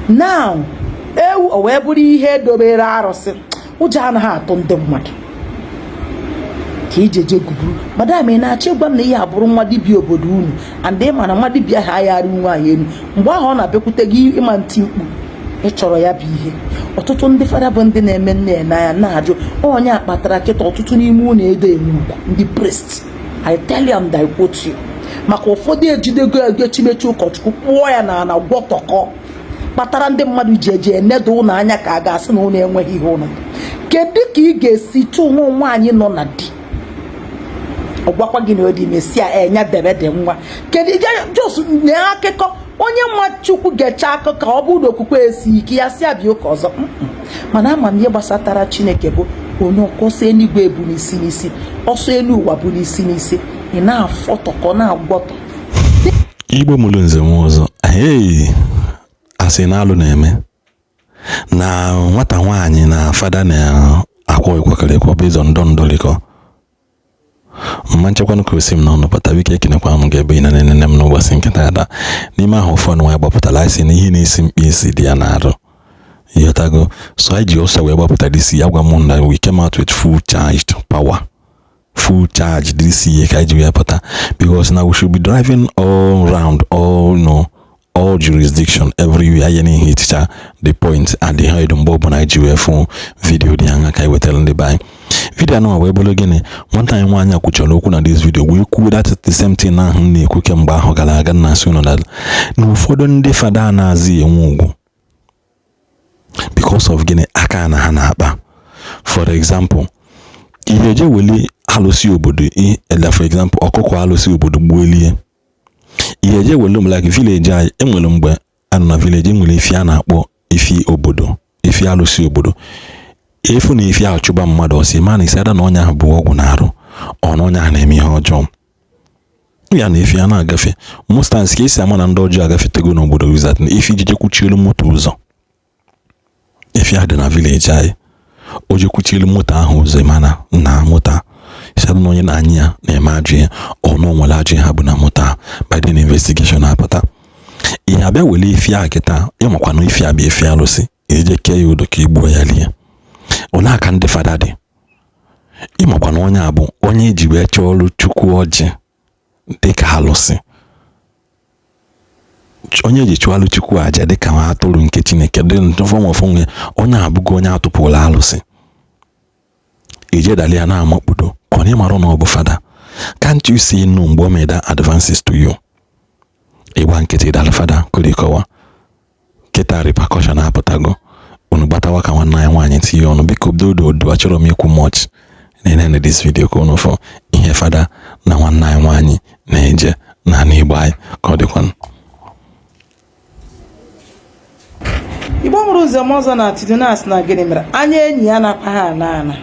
Now ewu o wee bụrụ ihe edobere arụsị, ụjọ anaghị atụ ndị mmadụ ka ije je guburu. Madam, ị na-achọ ịgwa m na ihe abụrụ nwa dibịa obodo unu, and ị ma na nwa dibịa ahụ aghara nwaanyị elu mgbe ahụ ọ na-abịakwute gị ịma ntị mkpu ị chọrọ ya bụ ihe. Ọtụtụ ndị fada bụ ndị na-eme nne n'anya na-ajụ onye akpatara kịta ọtụtụ n'ime unu edo enwe ugwu ndị priest. I tell you and I quote you, maka ụfọdụ ejidego ego echimechi ụkọchukwu kpụọ ya na ana gwọtọkọ kpatara ndị mmadụ ji eje enedo ụnụ anya ka a ga-asị na ụnụ enweghị ihe ụnụ. Kedu ka ị ga-esi chụọ nwa nwaanyị nọ na di, ọ gwakwa gị na ọ dị ime, si ya enya debe dị nwa? Kedu jos na akụkọ onye nwa Chukwu gecha akụkọ ọ bụrụ na okwukwe esi ike ya si abịa ụka ọzọ? Mana ama m ihe gbasatara Chineke bụ onye ọkọsọ eluigwe bụ n'isi n'isi, ọsọ elu ụwa bụ n'isi n'isi. Ị na-afọtọkọ na-agwọtọ. Igbo mụrụ nze m ọzọ, hey, asị na alụ na-eme na nwata nwaanyị na fada na-akwọ ịkwakọrịkọ bụ ndọ ndọrịkọ mma nchekwanụ ka osi m n'ọnụ pụta. Biko, ekenekwa m gị ebe ị na-enene m n'ụbọchị nkịta ada n'ime ahụ. Ụfọdụ nwaanyị gbapụtara anyị sị na ihe na-esi mkpi isi dị ya n'arụ, ịghọtago? So anyị ji ọsọ wee gbapụtara isi ya gwa m na we came out with full charged power, full charge this year ka anyị ji wee pụta, because now we should be driving all round, all all jurisdiction, everywhere. Anyị na-ihe eticha the point at the head mgbe ọbụla anyị ji wee fụ video dị anya ka anyị wetara ndị be anyị. Video anụ wee bụrụ gịnị? Nwata anyị nwaanyị a kwuchara okwu na this video wee kwuo that the same thing ahụ m na-ekwu kemgbe ahụ gara aga na asị unu na ụfọdụ ndị fada na-azị enwe ugwu because of gịnị? Aka na ha na-akpa. For example, ihe eje weli alụsị obodo ele, for example, ọkụkọ alụsị obodo gbuo elie, ihe eje welu m like village anyị enwere mgbe anọ na village enwere efi a na-akpọ efi obodo, efi alụsị obodo. Efu na efi ahụ chụba mmadụ ọsị ma na isi ada na ọnya ahụ bụ ọgwụ na-arụ ọ na ọnya ahụ na-eme ihe ọjọọ ya na efi a na-agafe. Most times ka esi ama na ndị ọjọọ agafetego n'obodo is that na efi jije kwuchielu moto ụzọ. Efi ahụ dị na village anyị, o jekwuchielu moto ahụ ụzọ, mana na moto a isi na onye na-anya ya na-eme ajọ ihe, ọ na o nwere ajọ ihe ha bụ na moto ahụ. By then investigation apụta ihe abịa were efi ahụ kịta. Ịmakwa na efi a bụ efi alụsị, eje kee ya udo ka igbuo ya lie. Olee aka ndị fada dị? Ịmakwa na onye a bụ onye eji wee chọọ ọrụ Chukwu ọjị dịka alụsị, onye eji chụọ alụ Chukwu aja dịka nwa atụrụ nke Chineke dị mfọmọfọ. Onye abụghị onye atụpụrụ alụsị ejedali ya na-amakpudo ka ọ na ịmara na ọ bụ fada. Can't you say no mgbe o made that advances to you? Ịgba nkịtị dara fada kụrikọwa kịta, repercussion apụtago. Unu gbatawa ka nwanne anyị nwaanyị tinye ọnụ. Biko, dodo, achọrọ m ikwu much. Na-enene this video ka unu fọ ihe fada na nwanne anyị nwaanyị na-eje n'ala Igbo anyị ka ọ dịkwanụ. Igbo mụrụ ụzọ m ọzọ na atụtụ na-asị na gịnị mere anya enyi ya nakwa ha ana ana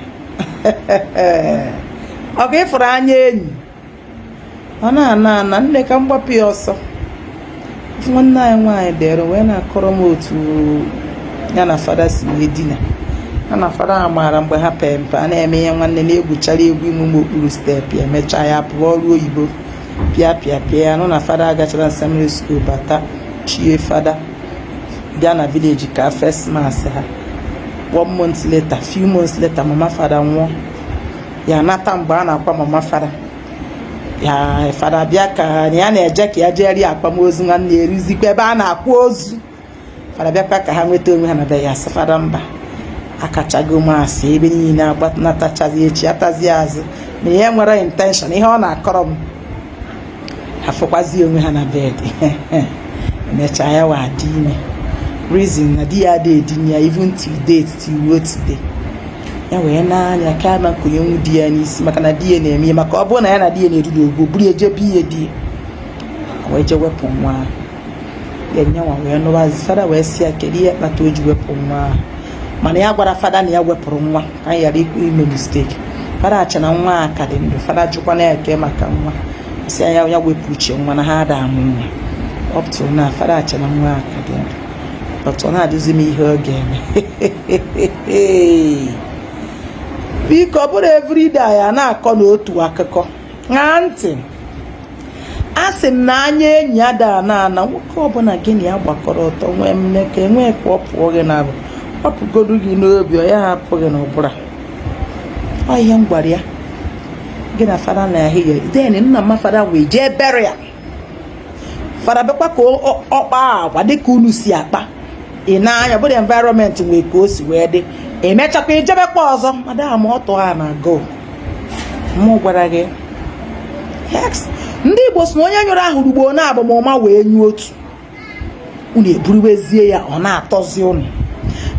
ọ ka ịfụrụ anya enyi ọ na-ana ana nne ka m gbapụ ya ọsọ. Nwanne anyị nwaanyị dere wee na-akọrọ m otu ya na fada si wee dina. Ya na fada ha maara mgbe ha pee mpe, a na-eme ihe nwanne na-egwuchara egwu imume okpuru step ya, emechaa ya pụọ ọrụ oyibo, pịa pịa pịa ya nụ na fada agachara seminary school bata chie fada bịa na village ka first mass ha. One month later, few months later, mama fada nwụọ. Ya nata mgbe a na-akwa mama fada ya, fada bịa ka ya na-eje ka ya jee rie akwamozu nwanne, eruzikwa ebe a na-akwa ozu fada bịakwa ka ha nweta onwe ha na be ya. Sị fada mba, akachago maasị ebe niile, agbanatachazi echi atazi azụ na ihe nwere intention. Ihe ọ na-akọrọ m, ha fụkwazi onwe ha na bed, emechaa ya wa dị ime. Reason na di ya ada edinye ya even till date, till ruo today. Ya wee n'anya ka ama nkonyenwu di ya n'isi maka na di ya na-eme ihe, maka ọ bụrụ na ya na di ya na-eru n'ogbo buru eje be ihe di ya wee je wepụ nwa ahụ. Ya nyanwa wee nụwazi fada wee sị ya kedu ihe kpata o ji wepụ nwa ahụ, mana ya gwara fada na ya wepụrụ nwa ka anyị ghara ikwu ime mistake. Fada acha na nwa a ka dị ndụ. Fada jụkwana ya ke maka nwa, sị ya ya wepụ uche nwa na ha ada amụ nwa. Up to now, fada acha na nwa a ka dị ndụ, but ọ na-ajụzi m ihe ọ ga-eme. Biko, ọ bụrụ everyday ya na-akọ n'otu akụkọ. Ṅaa ntị. A sị m na anya enyi ada ana ana. Nwoke ọbụla gị na ya gbakọrọ ọtọ nwee mmekọ, enwee ka ọ pụọ gị na ọ pụgodu gị n'obi, ọ ya hapụ gị n'ụbụra. Ọ ihe m gwara ya, gị na fada na ahịhịa. Then nna mma fada wee jee burial. Fada bịakwa ka ọ kpaa agwa dịka unu si akpa. Ị na-anya bụrụ environment nwee ka o si wee dị, emechakwa ijebekwa ọzọ. Madam, ọtọ a na-go mụ gwara gị, yes, ndị Igbo si na onye nyụrụ ahụ rugbo na agbamụma wee nyụọ otu unu eburuwezie ya, ọ na-atọzi unu.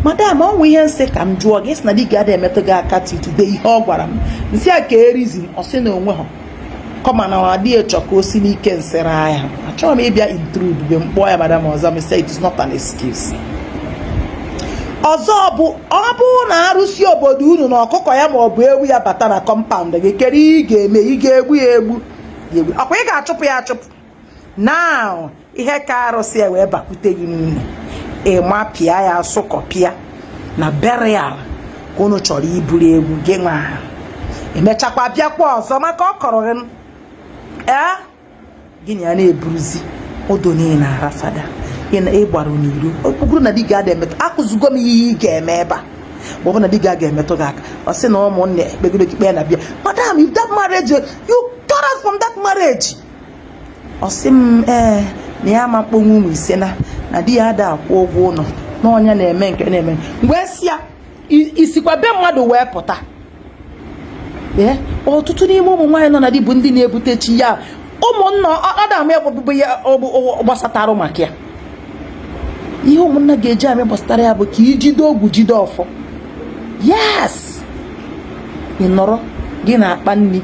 Madam, ọ nwe ihe nsị ka m jụọ gị. Sị na di gị adịghị emetụ gị aka till today. Ihe ọ gwara m, nsị a ka erizi, ọ sị na onwe ha kọma na ọ adịghị chọ ka o si n'ike nsịrị ahịa. Achọghị m ịbịa intrude mgbe m kpọọ ya. Madam, ọzọ m say it is not an excuse. Ọzọ bụ, ọ bụrụ na arụsị obodo unu na ọkụkọ ya ma ọ bụ ewu ya bata na compound gị, kedu ihe ị ga-eme? Ị ga-egbu ya egbu? Ọkwa ị ga-achụpụ ya achụpụ. Now ihe ka arụsị ya wee bakwute gị n'ụlọ, ịma pịa ya asụkọpịa na burial ka unu chọrọ iburu egwu gị nwa, emechakwa bịakwa ọzọ maka ọ kọrọ gị. Ee, gịnị ya na-eburuzi odo niile ara fada ịgbara n'iro? Ọ bụrụ na di gị ada emetụ, akụzigo m ihe ị ga-eme ebe a. Ma ọ bụ na di gị aga emetụ gị aka, ọ sị na ụmụnne ekpegoro gị kpee na bịa. Madam, if that marriage, you got us from that marriage. Ọ sị m ee, na ya ama mkponwu ụmụ 5 na di ya ada akwụ ụgwọ ụlọ, na ọnya na-eme nke na-eme. Mgbe si ya isikwa be mmadụ wee pụta. Ee, ọtụtụ n'ime ụmụ nwaanyị nọ na di bụ ndị na-ebute chi ya. Ụmụnna adam ya bụ ya gbasatarụ maka ya. Ihe ụmụnna ga-eji amị gbasatara ya bụ ka ijide ogwu, jide ọfọ. Yes, ị nọrọ gị na-akpa nri,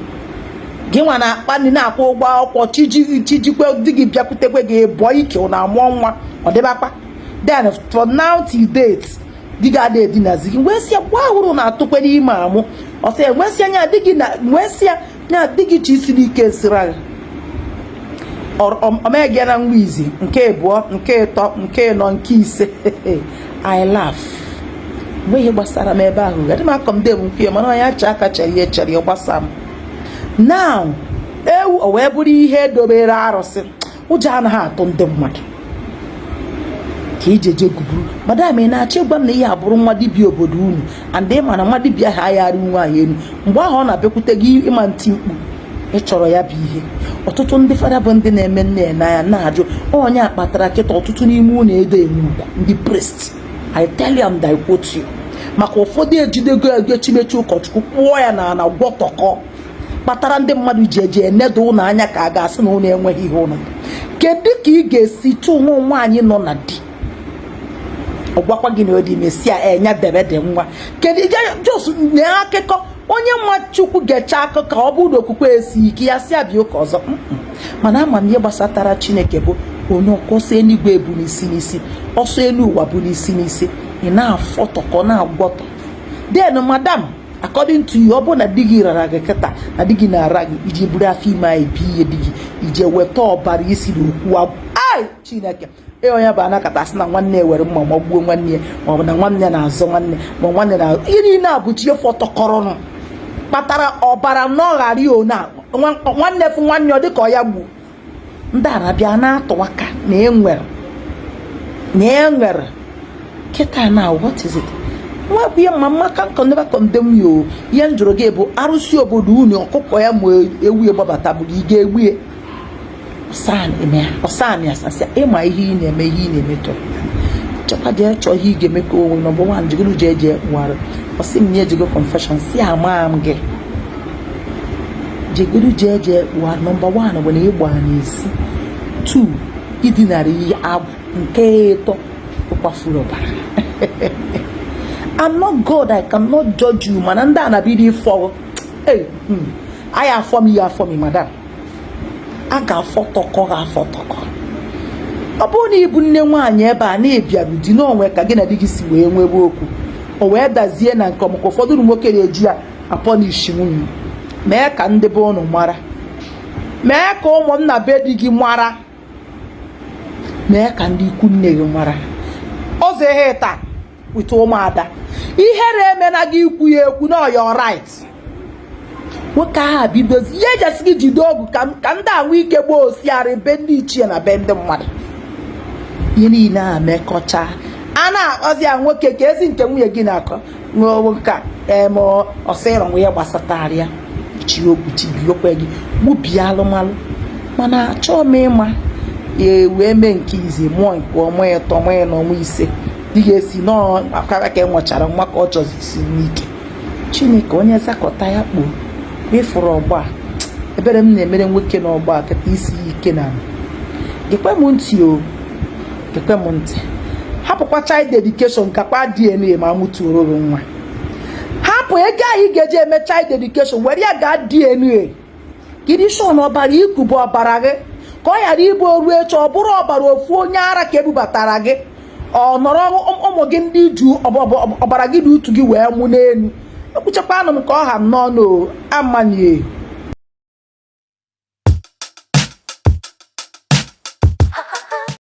gị nwa na-akpa nri, na-akwụ ụgwọ akwụkwọ, chijikwe di gị bịakwutekwe gị bụọ ike na amụọ nwa, ọ dịbakpa. Then for now till date, di gị ada edinazi gị. Wee sị ya gwa ahụrụ na-atụkwe n'ime amụ. Ọ sị ya nwesị anya di gị na nwesị ya nya di gị chi siri ike siri agha omegị na nwa izi nke abụọ, nke ịtọ, nke ịnọ, nke ise. I laugh mgbe ihe gbasara m ebe ahụ gadị m akọmdem nkwu ya, mana onye acha aka chere ihe chere ya gbasa m. Now ewu o wee bụrụ ihe edobere arụsị, ụjọ anaghị atụ ndị mmadụ ka ije je guburu. Madam, ị na-achọ ịgwa m na ihe abụrụ nwa dibịa obodo unu, and ị ma na nwa dibịa ahụ agharị nwaanyị elu mgbe ahụ ọ na-abịakwute gị ịma ntị mkpu ị chọrọ ya bụ ihe. Ọtụtụ ndị fada bụ ndị na-eme nne n'anya na-ajụ onye a kpatara kịta ọtụtụ n'ime unu edo enwe ugwu ndị priest. I tell you and I quote you, maka ụfọdụ ejidego ego chimechi ụkọchukwu kpụọ ya na ana gwọtọkọ, kpatara ndị mmadụ ji eji enedo ụlọ anya ka a ga-asị na ụlọ enweghị ihe ụlọ. Kedu ka ị ga-esi chụọ nwa nwaanyị nọ na di, ọ gwakwa gị na ọ dị ime, si ya enya debe dị nwa? Kedu jos na akụkọ onye nwa Chukwu ga-eche akụkọ? Ọ bụrụ na okwukwe esi ike, ya si abịa ụka ọzọ. Mana ama m ihe gbasatara Chineke bụ onye ọkọsọ eluigwe bụ n'isi n'isi, ọsọ elu ụwa bụ n'isi n'isi. Ị na-afọtọkọ na-agwọtọ. Then madam, according to you, ọ bụrụ na di gị rara gị kịta, na di gị na-ara gị iji buru afọ ime anyị bi ihe di gị ije weta ọbara isi na okwu agwụ. Ai, Chineke! Ee, onye bụ anakọta sị na nwanne ya were mma ma gbuo nwanne ya, ma ọ bụ na nwanne ya na-azọ nwanne, ma nwanne na ihe niile a bụ chi fọtọkọrọnụ kpatara ọbara nọghara one nwanne fụ nwanne ọ dịka ọ ya gbuo. Ndị a na-abịa na-atụ aka na enwere na enwere kịta. Na what is it? Nwekwa ihe mma maka nkọ never condemn you. Ihe m jụrụ gị bụ, arụsị obodo unu, ọkụkọ ya ma ewu ya gbabata bụ gị, ị ga-egbu ya? Ọsani asasị ịma ihe ị na-eme, ihe ị na-eme tọrọ chọkwa. Jee chọọ ihe ị ga-eme ka onwe. Number one, jigoro jee jee kpụgharị. Ọsị m nye jego confession si ama m gị jegoro jee jee kpụgharị. Number one bụ na ịgba n'ezi, two, idinara ihe agwụ, nke ịtọ, ịkwafuru ọbara. I'm not God, I cannot judge you. Mana ndị a na-bido ịfọ anyị afọ m ihe afọ m. Madam, a ga-afọtọkọ gị afọtọkọ. Ọ bụrụ na ịbụ nne nwaanyị ebe a na-ebiarụ di n'onwe ka gị na di gị si wee nwebe okwu, o wee dazie na nke ọmụka, ụfọdụ ụmụ nwoke na-eji ya apunish nwunye. Mee ka ndị be ụnụ mara, mee ka ụmụnna be di gị mara, mee ka ndị ikwu nne gị mara. Ụzọ ihe taa with ụmụada, ihere emena gị ikwu ya ekwu na your right. Nwoke ahụ bidozi ihe eji asị gị jide ọgwụ ka ndị a nwee ike gbaa osiarị be ndị ichie na be ndị mmadụ. Ihe niile a mekọcha, a na-akpọzi ya nwoke ka ezi nke nwunye gị na-akọ nka em ọsịrọ nwe ya gbasatara ya chi okwu chibiokwe gị gbubie alụmalụ. Mana achọọ m ịma e wee mee nke izi mụọ nke ọmụ ịtọ, mụọ ịnọ, mụọ ise dị ga-esi nọọ akara ka e nwechara nwa ka ọ chọzi n'ike. Chineke onye zakọta ya kpuo ịfụrụ ọgbọ a. Ebere m na-emere nwoke n'ọgbọ a kịta isi ike na gekwe m ntị o, gekwe m ntị. Hapụkwa child dedication, gakwa DNA ma mụtuoro gị nwa. Hapụ ego ahụ ị ga-eji eme child dedication, were ya gaa DNA kiri shon ọbara iku bụ ọbara gị, ka ọ ghara ịbụ oru echi ọ bụrụ ọbara ofu onye ara ka ebubatara gị, ọ nọrọ ụmụ gị ndị ju ọbara gị na utu gị wee mụ n'elu. Ekwuchakwanụ m ka ọ ha m n'ọnụ o amanye.